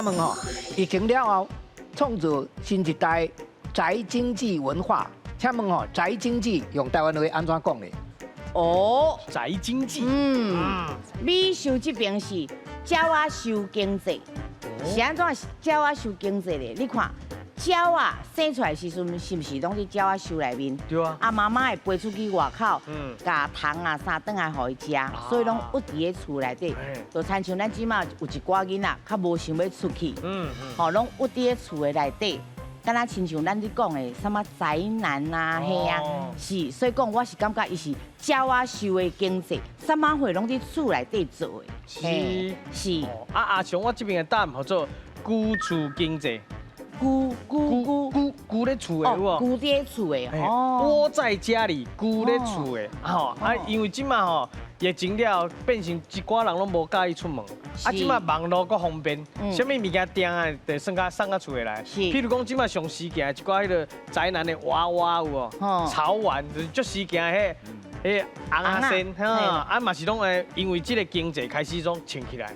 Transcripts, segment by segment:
問吼，疫情了後創造新一代宅經濟文化，請問吼，宅經濟用台灣話按怎講咧？哦，宅經濟。美秀這邊是鳥仔獸經濟，是按怎鳥仔獸經濟咧？你看鳥仔生出來時陣，是毋是攏佇鳥仔獸內面？對啊。啊，媽媽會飛出去外口，共蟲啊啥轉來予伊食，所以攏鬱佇咧厝內底。就親像咱這馬有一寡囡仔較無想欲出去，吼，攏鬱佇咧厝的內底。敢若親像咱咧講的，啥物宅男啊，嘿啊，是，所以講我是感覺伊是鳥仔獸的經濟，啥物貨攏佇厝內底做的。是是。啊，阿雄，我這邊的答案號做居厝經濟。居居居居居咧厝的有無？居佇咧厝的哦。窩在家裡，居咧厝的，吼啊，因為這馬吼疫情了後，變成一寡人攏無佮意出門，啊，這馬網路閣方便，啥物物件訂啊，就算甲送到厝內來。譬如講，這馬上時行一寡彼个宅男的娃娃有無？潮玩就是足時行彼彼尪仔先，哈，啊嘛是攏會因為這个經濟開始攏穿起來，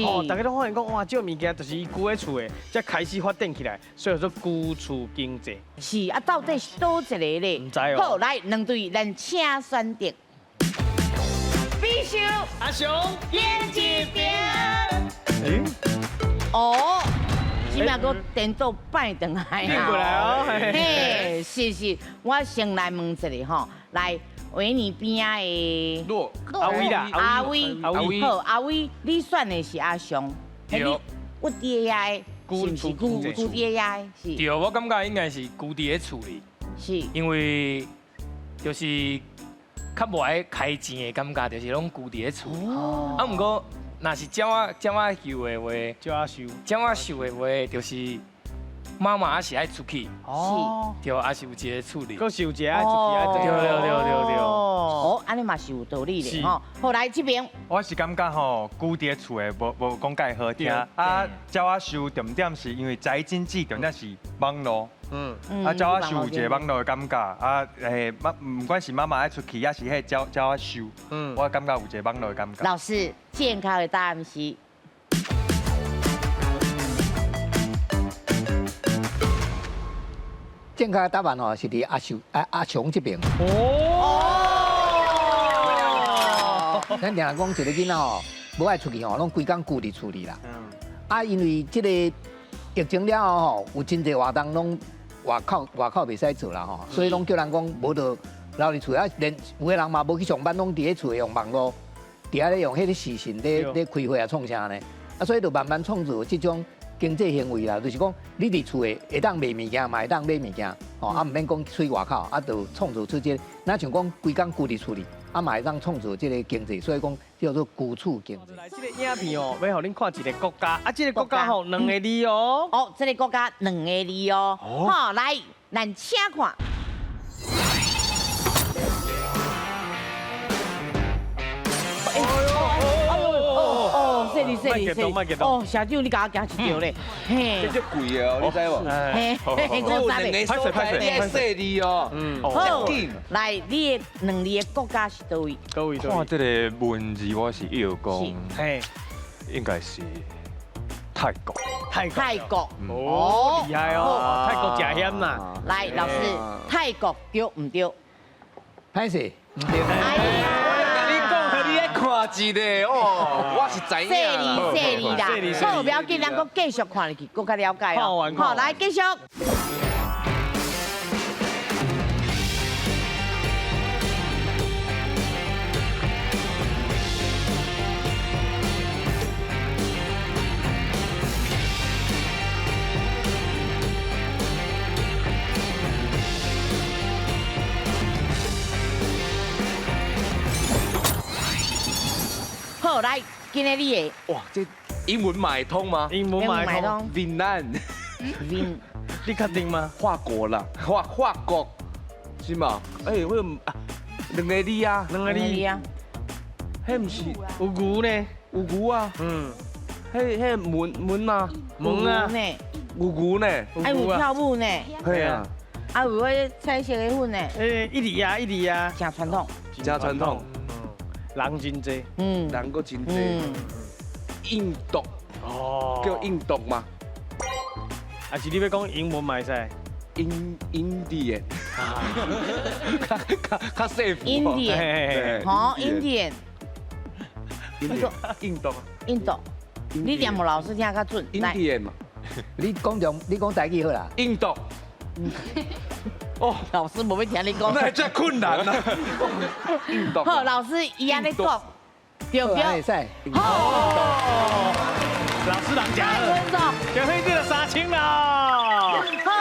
哦，大家攏發現講哇，這个物件就是伊居咧厝的，才開始發展起來，所以叫做居厝經濟。是啊，到底是佗一个咧？毋知哦。好，來兩隊，咱請選擇。美秀阿雄編一邊。哦，這馬閣顛倒擺轉來轉過來哦。嘿，是是，我先來問一下吼，來維尼邊仔的阿威啦，阿威，阿威，好，阿威，你選的是阿雄，對，你鬱佇遐的，是毋是居居佇遐的？是。對，我感覺應該是居佇咧厝裡，是，因為就是較無愛開錢的感覺，就是攏居佇咧厝裡。啊，毋過若是鳥仔鳥仔獸的話，鳥仔獸，鳥仔獸的話，就是媽媽還是愛出去，對，還是有一个處理。閣是有一个愛出去，愛對對對對對。哦，按呢嘛是有道理的吼。好，來這邊。我是感覺吼，居佇咧厝的無無講介好聽。啊，鳥仔獸重點是因為宅經濟，重點是網路。啊，鳥仔獸有一個網路的感覺。啊，媽，毋管是媽媽愛出去，抑是彼鳥鳥仔獸，我感覺有一個網路的感覺。老師，正確的答案是。正確的答案吼是佇阿秀阿阿雄這邊。哦。咱定定講一个囡仔吼，無愛出去吼，攏規工龜佇厝裡啦。啊，因為這个疫情了後吼，有真濟活動攏外口外口袂使做啦吼，所以攏叫人講無就留佇厝啊，連有的人嘛無去上班，攏佇咧厝用網路，佇遐咧用彼个視訊咧咧開會啊創啥呢？啊，所以就慢慢創造這種經濟行為啦，就是講你佇厝的會當賣物件，嘛會當買物件，吼啊，毋免講出外口，啊，就創造出這個，若像講規工龜佇厝裡，啊嘛會當創造這个經濟，所以講叫做居厝經濟。來，這个影片哦，欲予恁看一个國家，啊，這个國家吼兩个字哦。哦，這个國家兩个字哦。好，來，咱請看。哦，犀利犀利犀利！哦，社長你共我驚一跳咧，嘿，這足貴的哦，你知無？嘿，50个，拍水拍水，你愛細膩哦。好，來，你的兩字的國家是佗位？佗位？看這个文字，我是會講，嘿，應該是泰國。泰國。泰國。哦，厲害哦，泰國誠險啦。來，老師，泰國對毋對？歹勢，毋對。哎呀！看一个哦，我是知影。細膩細膩啦，好，不要緊，咱閣繼續看落去，閣較了解哦。好，來繼續。好，來，今日你的。哇，這英文嘛會通嗎？英文嘛會通。越南。越，你確定嗎？法國啦，法法國，是嗎？欸，我啊，兩个字啊，兩個字啊。彼毋是有牛呢？有牛啊。彼彼門門啊，門啊。有牛呢。還有跳舞呢。嘿啊。啊，有彼彩色的粉呢。欸，一直啊，一直啊。誠傳統。誠傳統。人真濟，人閣真濟。印度，哦，叫印度嗎？還是你欲講英文嘛會使？ Indian，較較較 safe。 Indian，吼，Indian，印度，印度，你念予老師聽較準。 Indian 嘛。你講中，你講台語好啦。印度。哦，老師無欲聽你講。那真困難啊。印度。好，老師伊按呢講，對不對？會使。好。老師人講。恭喜你3000啦！好來，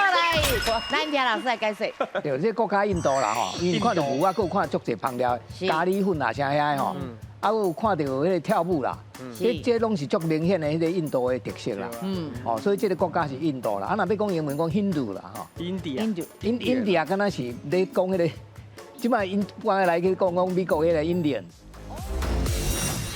咱聽老師來解釋。對，這個國家印度啦吼，因為看到舞啊，閣有看足濟香料，咖喱粉啊，啥遐的吼，啊，閣有看到彼個跳舞啦，這這攏是足明顯的彼個印度的特色啦。哦，所以這個國家是印度啦。啊，若欲講英文講印度啦吼。印度。印度。印度啊，敢若是咧講彼個，這擺𪜶搬來去講講美國彼個 Indians。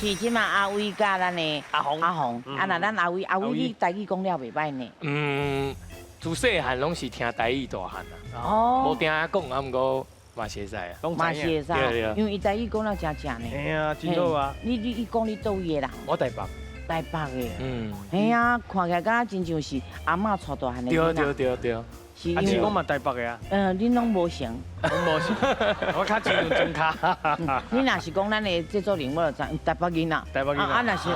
是，這馬阿威佮咱的阿紅，阿紅，啊，若咱阿威，阿威你台語講了袂䆀呢？嗯，自細漢攏是聽台語大漢啦，哦，無定講，啊，毋過嘛是會使啊，嘛是會使，因為伊台語講了誠正呢。嘿啊，真好啊！你講你佗位的人？我台北。台北的，嗯，嘿啊，看起來敢若真像是阿嬤帶大漢的。對對對對。阿志講嘛台北的啊。嗯，恁攏無成。我無成，我較像莊跤。你若是講咱的制作人，我就知台北囡仔。台北囡仔。啊，若是無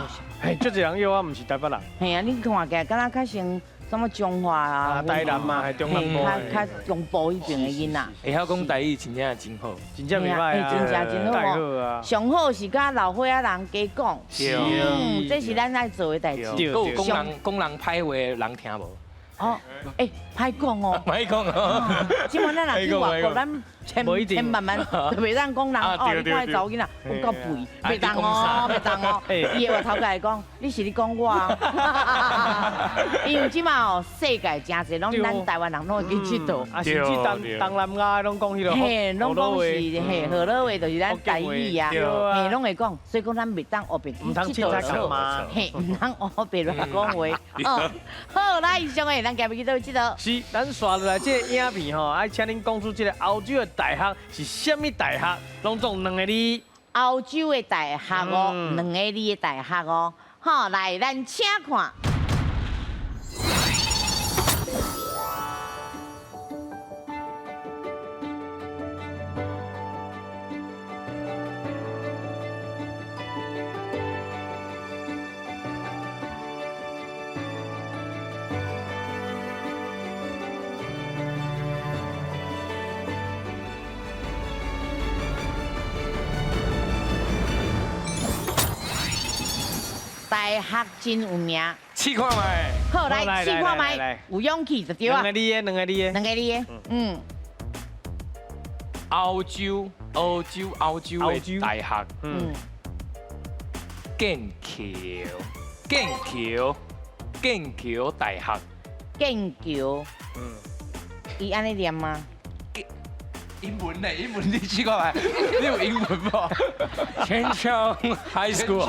成。嘿，足濟人約我，毋是台北人。嘿啊，你看起來敢若較像什麼彰化啊、台南嘛，還中南部。較較中部彼邊的囡仔。會曉講台語，真正真好，真正袂䆀啊，真正真好哦。上好是佮老歲仔人加講。嗯，這是咱愛做的代誌。閣有講人講人歹話，人聽無？哦，欸，歹講哦，歹講哦。這馬咱若去外國，咱千千萬萬就袂當講人哦，你看彼查某囡仔有夠肥，袂當哦，袂當哦。伊會回頭過來講，你是咧講我啊？因為這馬哦，世界誠濟，攏咱台灣人攏會去𨑨迌。啊，甚至東南亞攏講彼個嘿，攏講是嘿，河洛話就是咱台語啊，嘿，攏會講，所以講咱袂當烏白去𨑨迌嘛。嘿，毋通烏白亂講話。哦，好，來以上的咱今日去佗位𨑨迌？是，咱紲落來這個影片吼，愛請恁講出這個歐洲的大學是啥物大學，攏總兩個字。歐洲的大學哦，兩個字的大學哦，好，來，咱請看。大學真有名，試看覓。好，來試看覓，有勇氣就對啊。兩個字的，兩個字的，兩個字的，嗯。歐洲，歐洲，歐洲的大學，嗯。劍橋，劍橋，劍橋大學。劍橋，嗯。伊按呢念嗎？英文呢？英文你試看覓？你有英文無？劍橋 High School。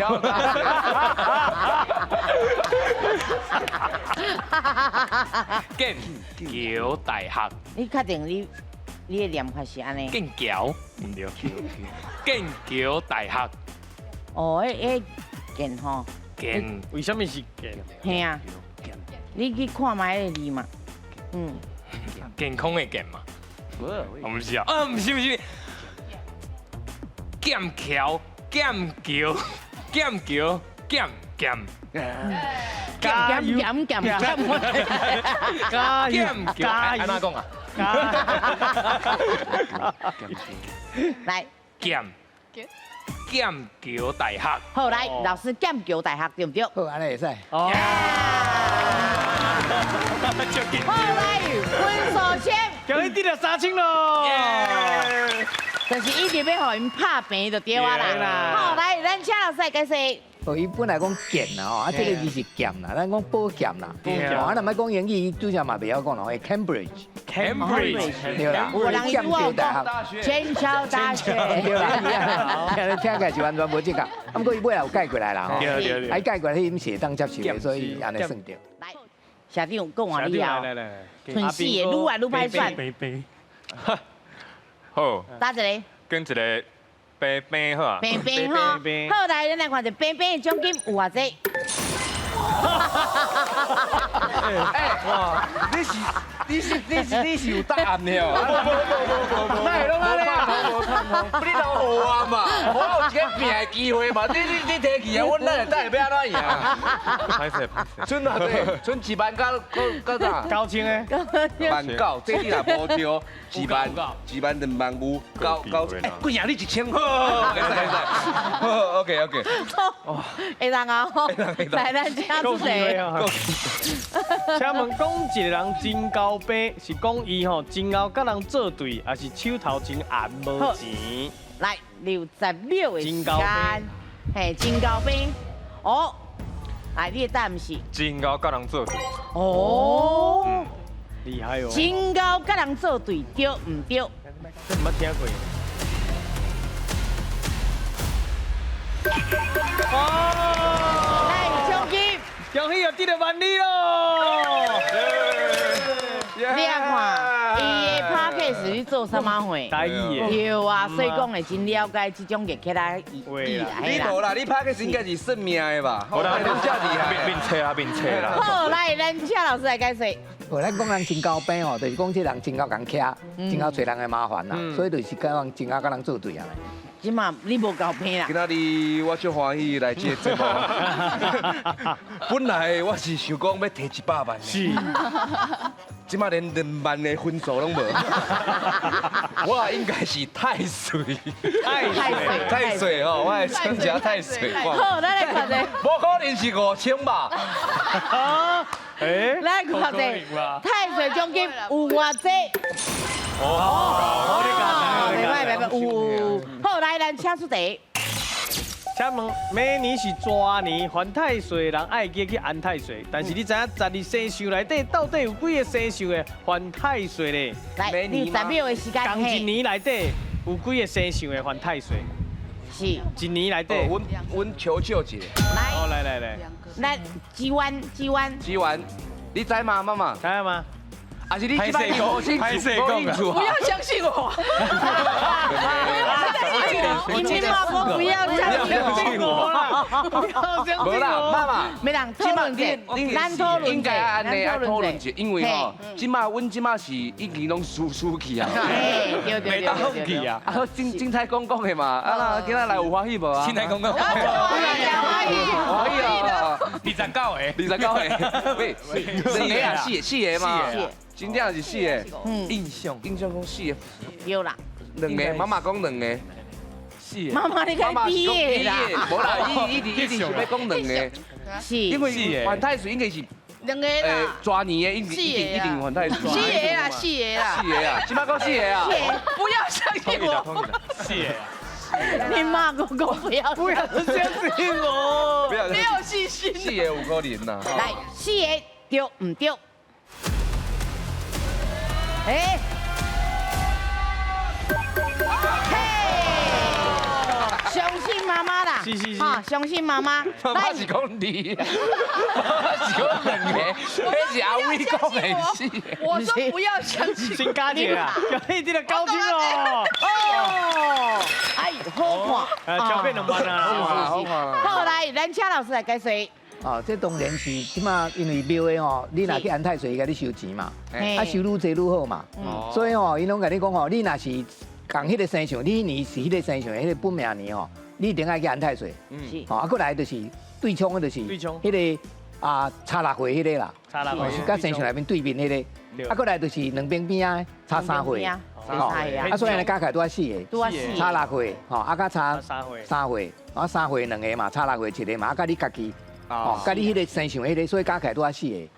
劍橋大學。你確定你的念法是按呢？劍橋，毋對。劍橋大學。哦，彼劍吼。劍。為啥物是劍？嘿啊。你去看覓彼個字嘛。嗯。健康的健嘛。毋是啊，啊毋是毋是，劍橋劍橋劍橋劍劍劍劍劍劍劍橋，按怎講啊？來，劍劍橋大學。好，來，老師劍橋大學對毋對？好，按呢會使。哦。好，來，分數先。恭喜得了3000咯！就是一直欲予𪜶拍平就對啊啦。好，來，咱請老師來解釋。哦，伊本來講劍啦吼，啊，這個字是劍啦，咱講寶劍啦。哦，啊，若欲講英語，伊拄才嘛袂曉講咯，Cambridge。 Cambridge。對啦，劍橋大學。劍橋大學。對啦，聽起來是完全無這個，啊，毋過伊尾仔有改過來啦吼。對對對。啊，伊改過來，彼音是會當接受的，所以按呢算著。來，社長講完了後，春死的愈來愈歹選。好。打一個。跟一個平平好啊。平平好。好，來，咱來看一下平平的獎金有偌濟。哎，哇，你是有答案的哦？無無無無無，哪會攏按呢啊？你留予我嘛，我有一个拼的機會嘛。你提去啊，阮咱會等下欲按怎贏？歹勢歹勢。賰偌濟？賰1萬九九啥？9000个。萬九，這你若無對，1萬1萬2萬5，九九，哎，貴贏你1000，好，會使會使，好，OK OK。會當啊，來咱請出題。請問講一个人真𠢕病，是講伊吼真𠢕佮人做對，抑是手頭真絚無錢？來，60秒的時間，嘿，真𠢕病，哦，來，你的答案是？真𠢕佮人做對。哦，厲害哦。真𠢕佮人做對，對毋對？這毋捌聽過。哦，來，獎金，恭喜又得著萬里咯！你啊看，伊的 podcast 你做啥物貨？台語的。對啊，所以講會真了解這種熱起來意啦。你無啦，你 podcast 應該是算命的吧？我啦，你遮厲害。面冊啦，面冊啦。好，來，咱請老師來解釋。無咱講人真𠢕病吼，就是講這人真𠢕共徛，真𠢕揣人的麻煩啦，所以就是講真𠢕佮人做對啊。這馬你無𠢕病啦。今仔日我足歡喜來這個節目。本來我是想講欲提100萬，是。這馬連2萬的分數攏無。我應該是太歲。太歲。太歲哦，我的選擇太歲。好，咱來看者。無可能是5000吧？欸，來看者，太歲獎金有偌濟？哦，袂歹袂歹，有。好，來，咱請出題。請問明年是蛇年，犯太歲的人愛記去安太歲，但是你知影12生肖內底到底有幾个生肖會犯太歲咧？來，你有10秒的時間。仝一年內底有幾个生肖會犯太歲？是。一年內底。阮求救一下。來。哦，來來來。來，志願，志願。志願，你知嗎，媽媽？知嗎？還是你這擺無興趣，無興趣不要相信我。你媽媽不要相信我啦！不要相信我。無啦，媽媽。沒人討論者，咱討論應該按呢愛討論者，因為吼，這馬阮這馬是已經攏輸輸去啊。對對對對。啊，好，精彩講講的嘛，啊，今仔來有歡喜無啊？精彩講講。歡喜，歡喜啊！29個。29個。喂，兩個啊，四個，四個嘛。真正是四個。印象，印象講四個。有啦。兩個，媽媽講兩個。四個。媽媽你該畢業啦。無啦，伊一直想欲講兩個。是。因為犯太歲應該是兩個啦。蛇年的一定一定一定犯太歲。四個啦，四個啦。四個啊，這擺講四個啊。不要相信我。四個。你媽講講不要不要相信我。沒有信心。四個有可能啦。來，四個對毋對？哎，嘿，相信媽媽啦，是是是，哈，相信媽媽。媽媽是講你，媽媽是講兩個，彼是阿偉講的是。我說不要相信。先加一個啊，恭喜你得9000哦。哦，哎，好看，超過2萬啊，好看。好，來，咱請老師來解說。哦，這當然是這馬，因為廟的吼，你若去安太歲，伊共你收錢嘛，啊收愈濟愈好嘛，所以吼，伊攏共你講吼，你若是仝彼个生肖，你彼年是彼个生肖，彼个本命年吼，你一定愛去安太歲。是。吼，啊，閣來就是對沖的，就是彼个啊差6歲彼个啦，差6歲，是佮生肖內面對面彼个，啊，閣來就是兩邊邊仔差3歲，吼，啊，所以按呢加起來拄仔四个，差6歲，吼，啊，佮差3歲，啊，3歲兩个嘛，差6歲一个嘛，啊，佮你家己。哦，佮你彼个生肖彼个，所以加起來拄仔四个。